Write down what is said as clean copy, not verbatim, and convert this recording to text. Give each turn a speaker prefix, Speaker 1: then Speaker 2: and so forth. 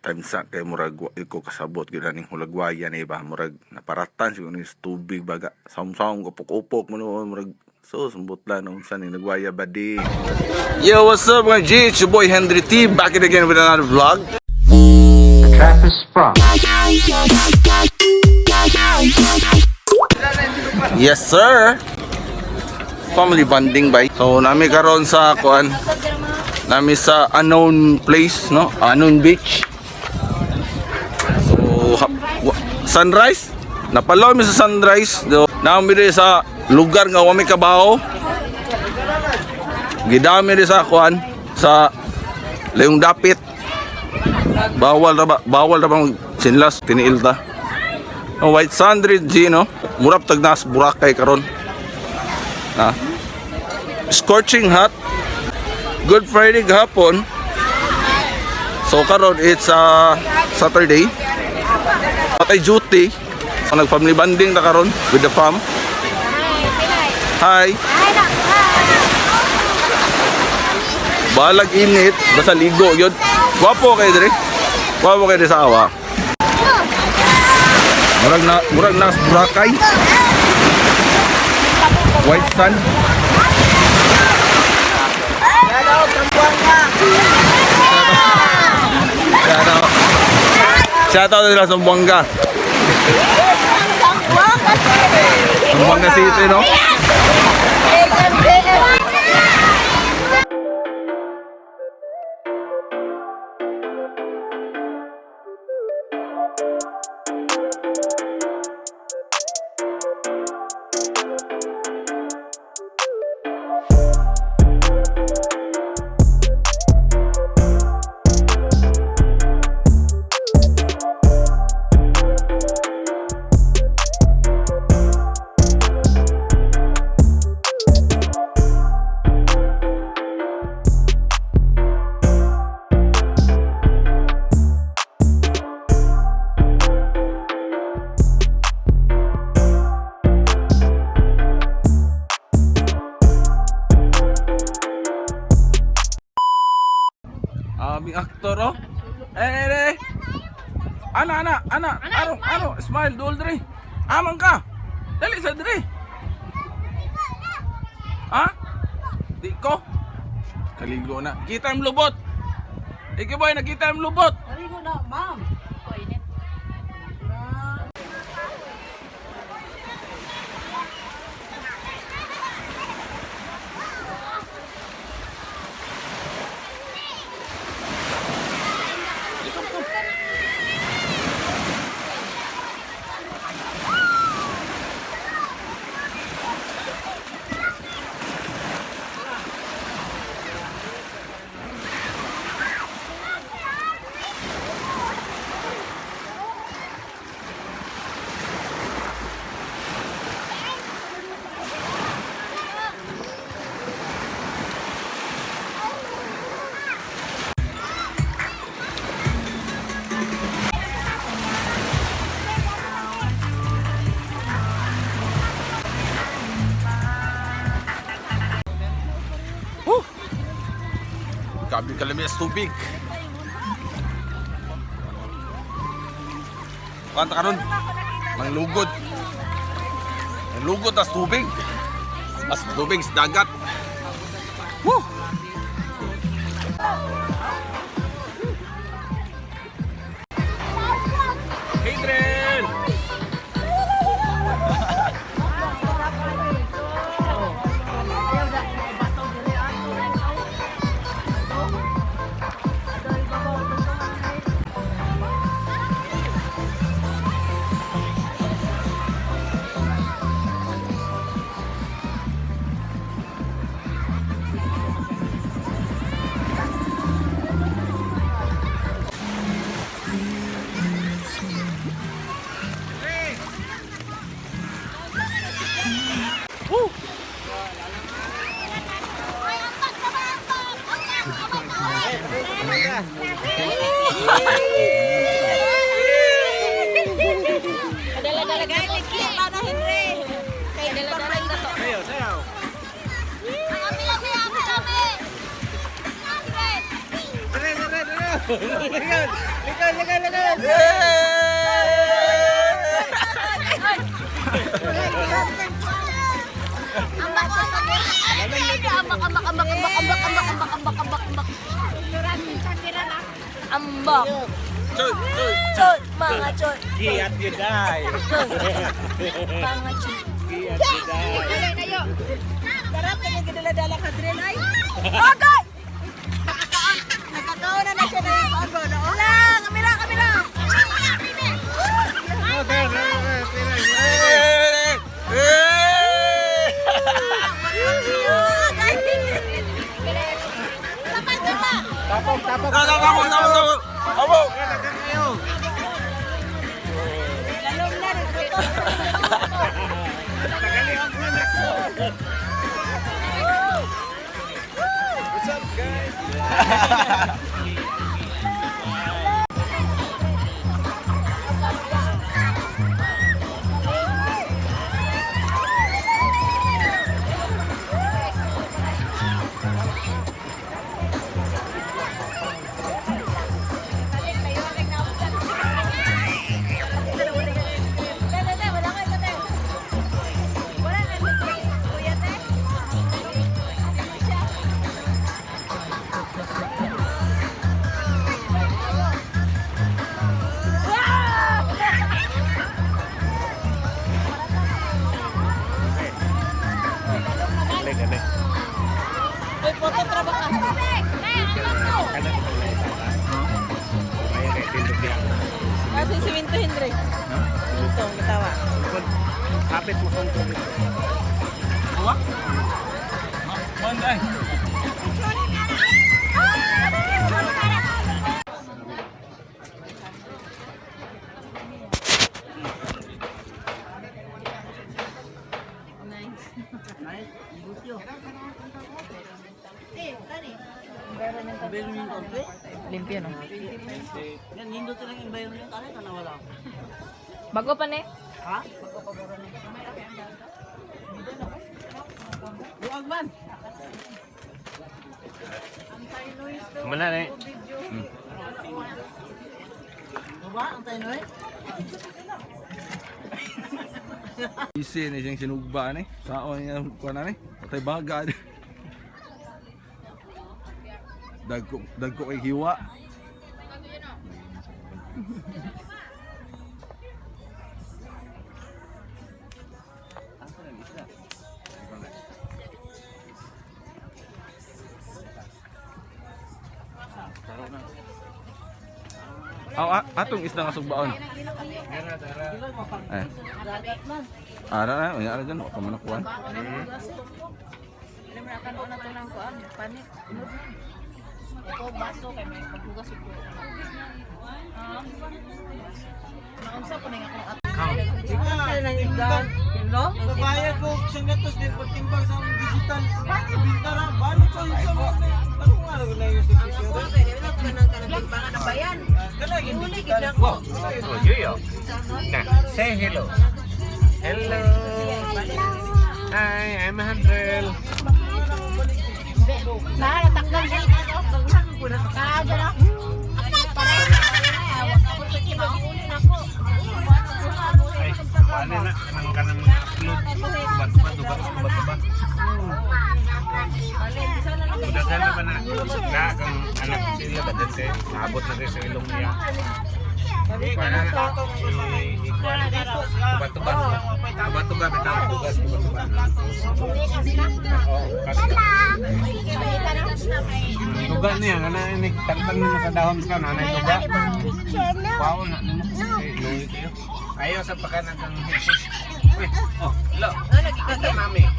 Speaker 1: Time sa kay murag wa ko kasabot gyud aning hulagwayan eh ba, murag naparatan siguro ni sa tubig baga. Samsam upok-upok mo noon, murag so sambutlan unsa ni nagwaya ba di. Yo, what's up, mga G? It's your boy Henry T back in again with another vlog.
Speaker 2: The trap is sprung.
Speaker 1: Yes, sir. Family bonding by. So nami karon sa kuan. Nami sa unknown place, no? Unknown beach. So sunrise. Napalaw mi sa sunrise. Do nami diri sa lugar nga wa mi kabaho. Gidami diri sa kuan sa Leong Dapit. Bawal ra ba? Bawal ra bang sinlas tiniil ta. Oh, White Sand Ridge, no? Murap tagnas Boracay karon. Na. Scorching hot. Good Friday gahapon. So karon it's Saturday. Patay duty. So nag family bonding ta karon with the fam. Hi. Balag init, basta ligo yun. Gwapo kay dire. Gwapo kay dire sa awa. Murag na Boracay. White sand. Shout out. Shout out nila sa Zamboanga. Zamboanga City, no? Aming aktor, oh. Eh, eh, eh. Ana, ana, ana. Aro, aro. Smile, duol dre. Amang ka. Dali sa dre. Ha? Di ko. Kaligo na. Kita yung lubot. Iki boy, nakita yung lubot.
Speaker 3: Kaligo na, ma'am.
Speaker 1: Woo! Grabe kalami sa tubig. Kanta karon. Manglugod. Manglugod tas tubig. As tubig sa dagat. Woo! Adrian! Woo!
Speaker 3: Dala-dala ka na, Henry. Kay dala-dala ka to. Ambak, ambak, ambak, ambak, ambak, ambak, ambak, ambak, ambak, ambak, ambak. Ambak.
Speaker 1: Choy, choy.
Speaker 3: Chot, mga chot.
Speaker 4: Giat you die.
Speaker 3: Mga chot.
Speaker 4: Giat you die.
Speaker 3: Sarap kaya ginala-dala ka drill ay. Agay! Nakakaon na na siya na yung bago, no? Lang, kami lang, kami lang.
Speaker 4: Oh, there, there, there, there.
Speaker 1: Hey! Hey!
Speaker 4: Tapok, tapok.
Speaker 1: Tapok, tapok, tapok. Tapok. What's up, guys?
Speaker 4: Alay, alay. Ay, kay tindog yan.
Speaker 3: Kasi si Winto Henry. Winto, gitawa.
Speaker 4: Kapit mo kong tubig.
Speaker 1: Kuha? Manday.
Speaker 5: Limpyo, no? Bago pa, ne?
Speaker 4: Wala na eh.
Speaker 1: Easy ni siyang sinugba ni. Saon niya kuha na ni. Patay baga ni. Dagko dagko kay hiwa. Aw, atong isda nga sugbaon. Eh. Ara na, unya ara dyan, wa pa man nakuha.
Speaker 5: Ito, baso kay may paghugas ito. Naunsa po na yung akong
Speaker 6: Babayad ko siyang gatos din pagtimbang sa digital. Bakit binta ra? Balik ko yung sa mga. Ano nga na yung sa Kana yung digital.
Speaker 4: Oh, Yuyo. Nah, say hello. Hello. Hi, I'm Handrel. Ay, paano na? Anong ka nang upload? Tuba, tuba, tuba, tuba, tuba. Daghan na ba na? Na, kang anak sila ba din eh? Naabot na rin sa ilong niya. Paano na? Tuba, tuba. Tuba, tuba, bitaw. Bugas, tuba, tuba. Oo, kasi. Duga niya, nga na, tangtang nimo sa dahon ka, nanay duga. Wow, na nimo. Eh, luwi kayo. Ayaw sa pagkanak ng Jesus. Uy, oh, lo. Ito, mami.